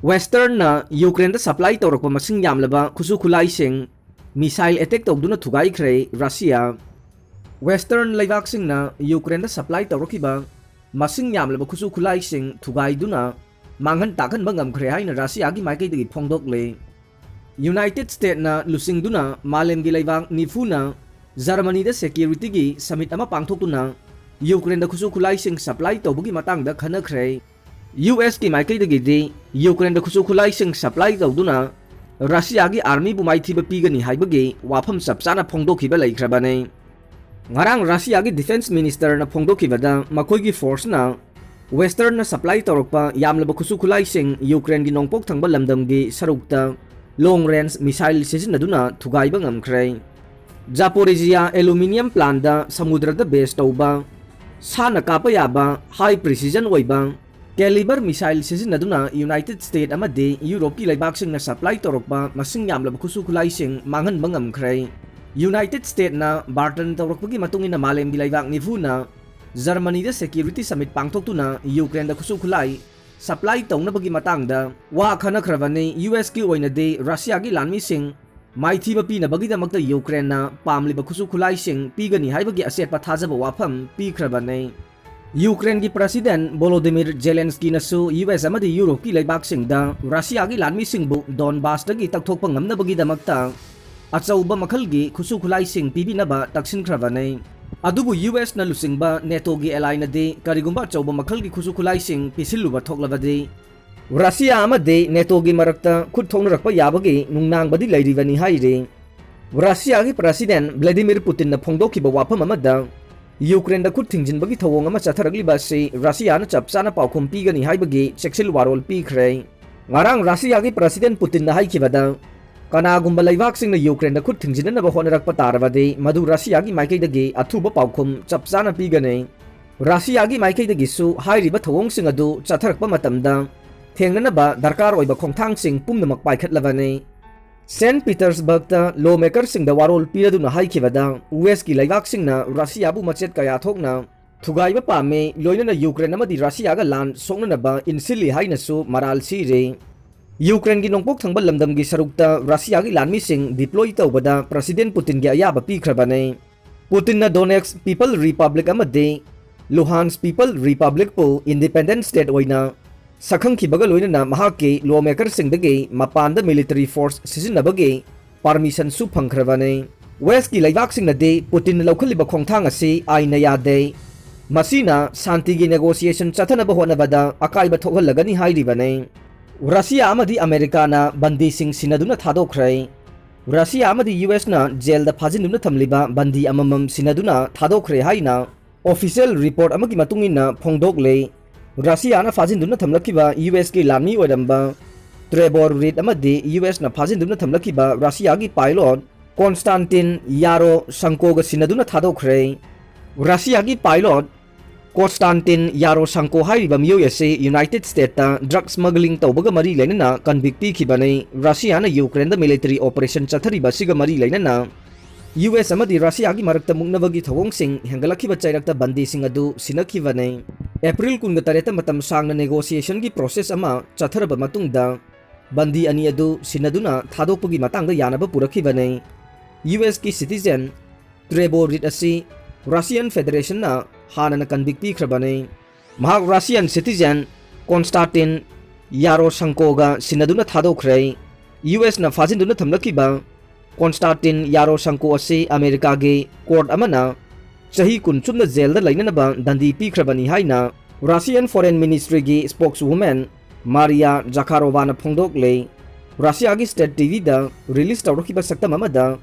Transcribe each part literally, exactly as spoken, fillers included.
Westernꯅ Ukraineꯗ supply ꯇꯧꯔꯛꯄ ꯃꯁꯤꯡ ꯌꯥꯝꯂꯕ ꯈꯨꯠꯁꯨ ꯈꯨꯠꯂꯥꯏꯁꯤꯡ missile attack ꯇꯧꯗꯨꯅ ꯊꯨꯒꯥꯏꯈ꯭ꯔꯦ ꯔꯁꯤꯌꯥ꯫ Western ꯂꯩꯕꯥꯛꯁꯤꯡꯅ Ukraineꯗ supply ꯇꯧꯔꯛꯈꯤꯕ ꯃꯁꯤꯡ ꯌꯥꯝꯂꯕ ꯈꯨꯠꯁꯨ ꯈꯨꯠꯂꯥꯏꯁꯤꯡ ꯊꯨꯒꯥꯏꯗꯨꯅ ꯃꯥꯡꯍꯟ ꯇꯥꯛꯍꯟꯕ ꯉꯝꯈ꯭ꯔꯦ ꯍꯥꯏꯅ ꯔꯁꯤꯌꯥꯒꯤ ꯃꯥꯏꯀꯩꯗꯒꯤ ꯐꯣꯡꯗꯣꯛꯂꯦ꯫ United Stateꯅ ꯂꯨꯆꯤꯡꯗꯨꯅ ꯃꯥꯂꯦꯝꯒꯤ ꯂꯩꯕꯥꯛ ꯅꯤꯐꯨꯅ ꯖꯔꯃꯅꯤꯗ securityꯒꯤ summit ꯑꯃ ꯄꯥꯡꯊꯣꯛꯇꯨꯅ Ukraineꯗ ꯈꯨꯠꯁꯨ ꯈꯨꯠꯂꯥꯏꯁꯤꯡ supply ꯇꯧꯕꯒꯤ ꯃꯇꯥꯡꯗ ꯈꯟꯅꯈ꯭ꯔꯦ꯫ USꯀꯤ ꯃꯥꯏꯀꯩꯗꯒꯤꯗꯤ Ukraineꯗ ꯈꯨꯠꯁꯨ ꯈꯨꯠꯂꯥꯏꯁꯤꯡ supply ꯇꯧꯗꯨꯅ ꯔꯁꯤꯌꯥꯒꯤ armyꯕꯨ ꯃꯥꯏꯊꯤꯕ ꯄꯤꯒꯅꯤ ꯍꯥꯏꯕꯒꯤ ꯋꯥꯐꯝ ꯆꯞ ꯆꯥꯅ ꯐꯣꯡꯗꯣꯛꯈꯤꯕ ꯂꯩꯈ꯭ꯔꯕꯅꯤ꯫ ꯉꯔꯥꯡ ꯔꯁꯤꯌꯥꯒꯤ defence ministerꯅ ꯐꯣꯡꯗꯣꯛꯈꯤꯕꯗ ꯃꯈꯣꯏꯒꯤ forceꯅ Westernꯅ supply ꯇꯧꯔꯛꯄ ꯌꯥꯝꯂꯕ ꯈꯨꯠꯁꯨ ꯈꯨꯠꯂꯥꯏꯁꯤꯡ Ukraineꯒꯤ ꯅꯣꯡꯄꯣꯛ ꯊꯪꯕ ꯂꯝꯗꯝꯒꯤ ꯁꯔꯨꯛꯇ long range missile ꯁꯤꯖꯤꯟꯅꯗꯨꯅ ꯊꯨꯒꯥꯏꯕ ꯉꯝꯈ꯭ꯔꯦ꯫ Zaporizhzhia aluminium plantꯗ ꯁꯃꯨꯗ꯭ꯔꯗ base ꯇꯧꯕ ꯁꯥꯅ ꯀꯥꯞꯄ ꯌꯥꯕ high precision ꯑꯣꯏꯕ caliber missile ꯁꯤꯖꯤꯟꯅꯗꯨꯅ United States ꯑꯃꯗꯤ Europeꯀꯤ ꯂꯩꯕꯥꯛꯁꯤꯡꯅ supply ꯇꯧꯔꯛꯄ ꯃꯁꯤꯡ ꯌꯥꯝꯂꯕ ꯈꯨꯠꯁꯨ ꯈꯨꯠꯂꯥꯏꯁꯤꯡ ꯃꯥꯡꯍꯟꯕ ꯉꯝꯈ꯭ꯔꯦ꯫ United Statesꯅ barter ꯇꯧꯔꯛꯄꯒꯤ ꯃꯇꯨꯡ ꯏꯟꯅ ꯃꯥꯂꯦꯝꯒꯤ ꯂꯩꯕꯥꯛ ꯅꯤꯐꯨꯅ ꯖꯔꯃꯅꯤꯗ security summit ꯄꯥꯡꯊꯣꯛꯇꯨꯅ Ukraineꯗ ꯈꯨꯠꯁꯨ ꯈꯨꯠꯂꯥꯏ supply ꯇꯧꯅꯕꯒꯤ ꯃꯇꯥꯡꯗ ꯋꯥ ꯈꯟꯅꯈ꯭ꯔꯕꯅꯤ꯫ USꯀꯤ ꯑꯣꯏꯅꯗꯤ ꯔꯁꯤꯌꯥꯒꯤ ꯂꯥꯟꯃꯤꯁꯤꯡ ꯃꯥꯏꯊꯤꯕ ꯄꯤꯅꯕꯒꯤꯗꯃꯛꯇ Ukraineꯅ ꯄꯥꯝꯂꯤꯕ ꯈꯨꯠꯁꯨ ꯈꯨꯠꯂꯥꯏꯁꯤꯡ ꯄꯤꯒꯅꯤ ꯍꯥꯏꯕꯒꯤ ꯑꯆꯦꯠꯄ ꯊꯥꯖꯕ ꯋꯥꯐꯝ ꯄꯤꯈ꯭ꯔꯕꯅꯤ꯫ Ukraineꯒꯤ President Volodymyr Zelenskyꯅꯁꯨ US ꯑꯃꯗꯤ Europeꯀꯤ ꯂꯩꯕꯥꯛꯁꯤꯡꯗ ꯔꯁꯤꯌꯥꯒꯤ ꯂꯥꯟꯃꯤꯁꯤꯡꯕꯨ Donbasꯇꯒꯤ ꯇꯛꯊꯣꯛꯄ ꯉꯝꯅꯕꯒꯤꯗꯃꯛꯇ ꯑꯆꯧꯕ ꯃꯈꯜꯒꯤ ꯈꯨꯠꯁꯨ ꯈꯨꯠꯂꯥꯏꯁꯤꯡ ꯄꯤꯕꯤꯅꯕ ꯇꯛꯁꯤꯟꯈ꯭ꯔꯕꯅꯤ꯫ ꯑꯗꯨꯕꯨ USꯅ ꯂꯨꯆꯤꯡꯕ NATOꯒꯤ allyꯅꯗꯤ ꯀꯔꯤꯒꯨꯝꯕ ꯑꯆꯧꯕ ꯃꯈꯜꯒꯤ ꯈꯨꯠꯁꯨ ꯈꯨꯠꯂꯥꯏꯁꯤꯡ ꯄꯤꯁꯤꯜꯂꯨꯕ ꯊꯣꯛꯂꯕꯗꯤ ꯔꯁꯤꯌꯥ ꯑꯃꯗꯤ NATOꯒꯤ ꯃꯔꯛꯇ ꯈꯨꯠ ꯊꯣꯛꯅꯔꯛꯄ ꯌꯥꯕꯒꯤ ꯅꯨꯡꯅꯥꯡꯕꯗꯤ ꯂꯩꯔꯤꯕꯅꯤ ꯍꯥꯏꯔꯤ꯫ ꯔꯁꯤꯌꯥꯒꯤ President Vladimir Putinꯅ ꯐꯣꯡꯗꯣꯛꯈꯤꯕ ꯋꯥꯐꯝ ꯑꯃꯗ Ukraineꯗ ꯈꯨꯠ ꯊꯤꯡꯖꯤꯟꯕꯒꯤ ꯊꯧꯑꯣꯡ ꯑꯃ ꯆꯠꯊꯔꯛꯂꯤꯕ ꯑꯁꯤ ꯔꯁꯤꯌꯥꯅ ꯆꯞ ꯆꯥꯅ ꯄꯥꯎꯈꯨꯝ ꯄꯤꯒꯅꯤ ꯍꯥꯏꯕꯒꯤ ꯆꯦꯛꯁꯤꯜ ꯋꯥꯔꯣꯜ ꯄꯤꯈ꯭ꯔꯦ꯫ ꯉꯔꯥꯡ ꯔꯁꯤꯌꯥꯒꯤ President Putinꯅ ꯍꯥꯏꯈꯤꯕꯗ, ꯀꯅꯥꯒꯨꯝꯕ ꯂꯩꯕꯥꯛꯁꯤꯡꯅ Ukraineꯗ ꯈꯨꯠ ꯊꯤꯡꯖꯤꯟꯅꯅꯕ ꯍꯣꯠꯅꯔꯛꯄ ꯇꯥꯔꯕꯗꯤ ꯃꯗꯨ ꯔꯁꯤꯌꯥꯒꯤ ꯃꯥꯏꯀꯩꯗꯒꯤ ꯑꯊꯨꯕ ꯄꯥꯎꯈꯨꯝ ꯆꯞ ꯆꯥꯅ ꯄꯤꯒꯅꯤ꯫ ꯔꯁꯤꯌꯥꯒꯤ ꯃꯥꯏꯀꯩꯗꯒꯤꯁꯨ ꯍꯥꯏꯔꯤꯕ ꯊꯧꯑꯣꯡꯁꯤꯡ ꯑꯗꯨ ꯆꯠꯊꯔꯛꯄ ꯃꯇꯝꯗ ꯊꯦꯡꯅꯅꯕ ꯗꯔꯀꯥꯔ ꯑꯣꯏꯕ ꯈꯣꯡꯊꯥꯡꯁꯤꯡ ꯄꯨꯝꯅꯃꯛ ꯄꯥꯏꯈꯠꯂꯕꯅꯤ꯫ Saint Petersburgꯇ lawmakerꯁꯤꯡꯗ ꯋꯥꯔꯣꯜ ꯄꯤꯔꯗꯨꯅ ꯍꯥꯏꯈꯤꯕꯗ, USꯀꯤ ꯂꯩꯕꯥꯛꯁꯤꯡꯅ ꯔꯁꯤꯌꯥꯕꯨ ꯃꯆꯦꯠ ꯀꯌꯥ ꯊꯣꯛꯅ ꯊꯨꯒꯥꯏꯕ ꯄꯥꯝꯃꯤ, ꯂꯣꯏꯅꯅ Ukraine ꯑꯃꯗꯤ ꯔꯁꯤꯌꯥꯒ ꯂꯥꯟ ꯁꯣꯛꯅꯅꯕ ꯏꯟꯁꯤꯜꯂꯤ ꯍꯥꯏꯅꯁꯨ ꯃꯔꯥꯜ ꯁꯤꯔꯤ꯫ ꯌꯨꯀ꯭ꯔꯦꯟꯒꯤ ꯅꯣꯡꯄꯣꯛ ꯊꯪꯕ ꯂꯝꯗꯝꯒꯤ ꯁꯔꯨꯛꯇ ꯔꯁꯤꯌꯥꯒꯤ ꯂꯥꯟꯃꯤꯁꯤꯡ deploy ꯇꯧꯕꯗ ꯄ꯭ꯔꯁꯤꯗꯦꯟ ꯄꯨꯇꯤꯟꯒꯤ ꯑꯌꯥꯕ ꯄꯤꯈ꯭ꯔꯕꯅꯤ꯫ ꯄꯨꯇꯤꯟꯅ Donetsk People Republic ꯑꯃꯗꯤ Luhansk People Republicꯄꯨ independent state ꯑꯣꯏꯅ ꯁꯛꯈꯪꯈꯤꯕꯒ ꯂꯣꯏꯅꯅ ꯃꯍꯥꯛꯀꯤ lawmakerꯁꯤꯡꯗꯒꯤ ꯃꯄꯥꯟꯗ military force ꯁꯤꯖꯤꯟꯅꯕꯒꯤ permissionꯁꯨ ꯐꯪꯈ꯭ꯔꯕꯅꯤ꯫ Westꯀꯤ ꯂꯩꯕꯥꯛꯁꯤꯡꯅꯗꯤ ꯄꯨꯇꯤꯟꯅ ꯂꯧꯈꯠꯂꯤꯕ ꯈꯣꯡꯊꯥꯡ ꯑꯁꯤ ꯑꯥꯏꯟꯅ ꯌꯥꯗꯦ, ꯃꯁꯤꯅ ꯁꯥꯟꯇꯤꯒꯤ negotiation ꯆꯠꯊꯅꯕ ꯍꯣꯠꯅꯕꯗ ꯑꯀꯥꯏꯕ ꯊꯣꯛꯍꯜꯂꯒꯅꯤ ꯍꯥꯏꯔꯤꯕꯅꯤ꯫ ꯔꯁꯤꯌꯥ ꯑꯃꯗꯤ ꯑꯃꯦꯔꯤꯀꯥꯅ ꯕꯟꯗꯤꯁꯤꯡ ꯁꯤꯟꯅꯗꯨꯅ ꯊꯥꯗꯣꯛꯈ꯭ꯔꯦ꯫ ꯔꯁꯤꯌꯥ ꯑꯃꯗꯤ ꯌꯨ ꯑꯦꯁꯅ ꯖꯦꯜꯗ ꯐꯥꯖꯤꯟꯗꯨꯅ ꯊꯝꯂꯤꯕ ꯕꯟꯗꯤ ꯑꯃꯃꯝ ꯁꯤꯟꯅꯗꯨꯅ ꯊꯥꯗꯣꯛꯈ꯭ꯔꯦ ꯍꯥꯏꯅ official report ꯑꯃꯒꯤ ꯃꯇꯨꯡ ꯏꯟꯅ ꯐꯣꯡꯗꯣꯛꯂꯦ꯫ ꯔꯁꯤꯌꯥꯅ ꯐꯥꯖꯤꯟꯗꯨꯅ ꯊꯝꯂꯛꯈꯤꯕ ꯌꯨ ꯑꯦꯁꯀꯤ ꯂꯥꯟꯃꯤ ꯑꯣꯏꯔꯝꯕ ꯇ꯭ꯔꯦꯕꯣꯔ ꯔꯤꯠ ꯑꯃꯗꯤ ꯌꯨ ꯑꯦꯁꯅ ꯐꯥꯖꯤꯟꯗꯨꯅ ꯊꯝꯂꯛꯈꯤꯕ ꯔꯁꯤꯌꯥꯒꯤ pilot ꯀꯣꯟꯁꯇꯥꯟꯇꯤꯟ ꯌꯥꯔꯣ ꯁꯪꯀꯣꯒ ꯁꯤꯟꯅꯗꯨꯅ ꯊꯥꯗꯣꯛꯈ꯭ꯔꯦ꯫ ꯔꯁꯤꯌꯥꯒꯤ pilot ꯀꯣꯟꯁꯇꯥꯟꯇꯤꯟ ꯌꯥꯔꯣ ꯁꯪꯀꯣ ꯍꯥꯏꯔꯤꯕ ꯃꯤꯑꯣꯏ ꯑꯁꯤ ꯌꯨꯅꯥꯏꯇꯦꯗ ꯁ꯭ꯇꯦꯠꯇ drug smuggling ꯇꯧꯕꯒ ꯃꯔꯤ ꯂꯩꯅꯅ convict ꯄꯤꯈꯤꯕꯅꯤ꯫ ꯔꯁꯤꯌꯥꯅ ꯌꯨꯀ꯭ꯔꯦꯟꯗ military operation ꯆꯠꯊꯔꯤꯕ ꯑꯁꯤꯒ ꯃꯔꯤ ꯂꯩꯅꯅ ꯌꯨ ꯑꯦꯁ ꯑꯃꯗꯤ ꯔꯁꯤꯌꯥꯒꯤ ꯃꯔꯛꯇ ꯃꯨꯛꯅꯕꯒꯤ ꯊꯧꯑꯣꯡꯁꯤꯡ ꯍꯦꯟꯒꯠꯂꯛꯈꯤꯕ ꯆꯩꯔꯛꯇ ꯕꯟꯗꯤꯁꯤꯡ ꯑꯗꯨ ꯁꯤꯟꯅꯈꯤꯕꯅꯤ꯫ ꯑꯦꯄ꯭ꯔꯤꯜ ꯀꯨꯟꯒ ꯇꯔꯦꯠꯇ ꯃꯇꯝ ꯁꯥꯡꯅ negotiationꯒꯤ process ꯑꯃ ꯆꯠꯊꯔꯕ ꯃꯇꯨꯡꯗ ꯕꯟꯗꯤ ꯑꯅꯤ ꯑꯗꯨ ꯁꯤꯟꯅꯗꯨꯅ ꯊꯥꯗꯣꯛꯄꯒꯤ ꯃꯇꯥꯡꯗ ꯌꯥꯅꯕ ꯄꯨꯔꯛꯈꯤꯕꯅꯤ꯫ ꯌꯨ ꯑꯦꯁꯀꯤ citizen ꯇ꯭ꯔꯦꯕꯣ ꯔꯤꯠ ꯑꯁꯤ Russian Federationꯅ ꯍꯥꯟꯅꯅ convict ꯄꯤꯈ꯭ꯔꯕꯅꯤ꯫ ꯃꯍꯥꯛ Russian citizen ꯀꯣꯟꯁꯇꯥꯟꯇꯤꯟ ꯌꯥꯔꯣ ꯁꯪꯀꯣꯒ ꯁꯤꯟꯅꯗꯨꯅ ꯊꯥꯗꯣꯛꯈ꯭ꯔꯦ꯫ ꯌꯨ ꯑꯦꯁꯅ ꯐꯥꯖꯤꯟꯗꯨꯅ ꯊꯝꯂꯛꯈꯤꯕ ꯀꯣꯟꯁꯇꯥꯟꯇꯤꯟ ꯌꯥꯔꯣ ꯁꯪꯀꯣ ꯑꯁꯤ ꯑꯃꯦꯔꯤꯀꯥꯒꯤ court ꯑꯃꯅ ꯆꯍꯤ ꯀꯨꯟ ꯆꯨꯞꯅ ꯖꯦꯜꯗ ꯂꯩꯅꯅꯕ ꯗꯟꯗꯤ ꯄꯤꯈ꯭ꯔꯕꯅꯤ ꯍꯥꯏꯅ Russian Foreign Ministryꯒꯤ spokeswoman ꯃꯥꯔꯤꯌꯥ ꯖꯈꯥꯔꯣꯚꯥꯅ ꯐꯣꯡꯗꯣꯛꯂꯦ꯫ ꯔꯁꯤꯌꯥꯒꯤ state ꯇꯤ ꯚꯤꯗ release ꯇꯧꯔꯛꯈꯤꯕ ꯁꯛꯇꯝ ꯑꯃꯗ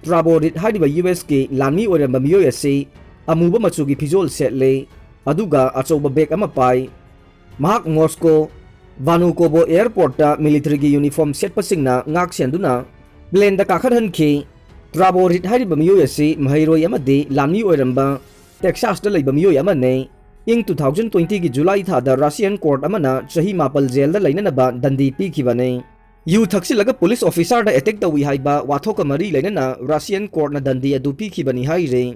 ꯇ꯭ꯔꯥꯕꯣ ꯔꯤꯠ ꯍꯥꯏꯔꯤꯕ ꯌꯨ ꯑꯦꯁꯀꯤ ꯂꯥꯟꯃꯤ ꯑꯣꯏꯔꯝꯕ ꯃꯤꯑꯣꯏ ꯑꯁꯤ ꯑꯃꯨꯕ ꯃꯆꯨꯒꯤ ꯐꯤꯖꯣꯜ ꯁꯦꯠꯂꯦ, ꯑꯗꯨꯒ ꯑꯆꯧꯕ bag ꯑꯃ ꯄꯥꯏ꯫ ꯃꯍꯥꯛ ꯃꯣꯁꯀꯣ ꯚꯥꯅꯨꯀꯣꯕꯣ airportꯇ militaryꯒꯤ uniform ꯁꯦꯠꯄꯁꯤꯡꯅ ꯉꯥꯛ ꯁꯦꯟꯗꯨꯅ planeꯗ ꯀꯥꯈꯠꯍꯟꯈꯤ꯫ ꯇ꯭ꯔꯥꯕꯣ ꯔꯤꯠ ꯍꯥꯏꯔꯤꯕ ꯃꯤꯑꯣꯏ ꯑꯁꯤ ꯃꯍꯩꯔꯣꯏ ꯑꯃꯗꯤ ꯂꯥꯟꯃꯤ ꯑꯣꯏꯔꯝꯕ Texasꯇ ꯂꯩꯕ ꯃꯤꯑꯣꯏ ꯑꯃꯅꯤ꯫ ꯏꯪ two thousand twentyꯒꯤ July ꯊꯥꯗ Russian court ꯑꯃꯅ ꯆꯍꯤ ꯃꯥꯄꯜ ꯖꯦꯜꯗ ꯂꯩꯅꯅꯕ ꯗꯟꯗꯤ ꯄꯤꯈꯤꯕꯅꯤ꯫ ꯌꯨ ꯊꯛꯆꯤꯜꯂꯒ police officerꯗ attack ꯇꯧꯏ ꯍꯥꯏꯕ ꯋꯥꯊꯣꯛꯀ ꯃꯔꯤ ꯂꯩꯅꯅ Russian courtꯅ ꯗꯟꯗꯤ ꯑꯗꯨ ꯄꯤꯈꯤꯕꯅꯤ ꯍꯥꯏꯔꯤ꯫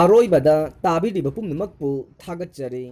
ꯑꯔꯣꯏꯕꯗ ꯇꯥꯕꯤꯔꯤꯕ ꯄꯨꯝꯅꯃꯛꯄꯨ ꯊꯥꯒꯠꯆꯔꯤ꯫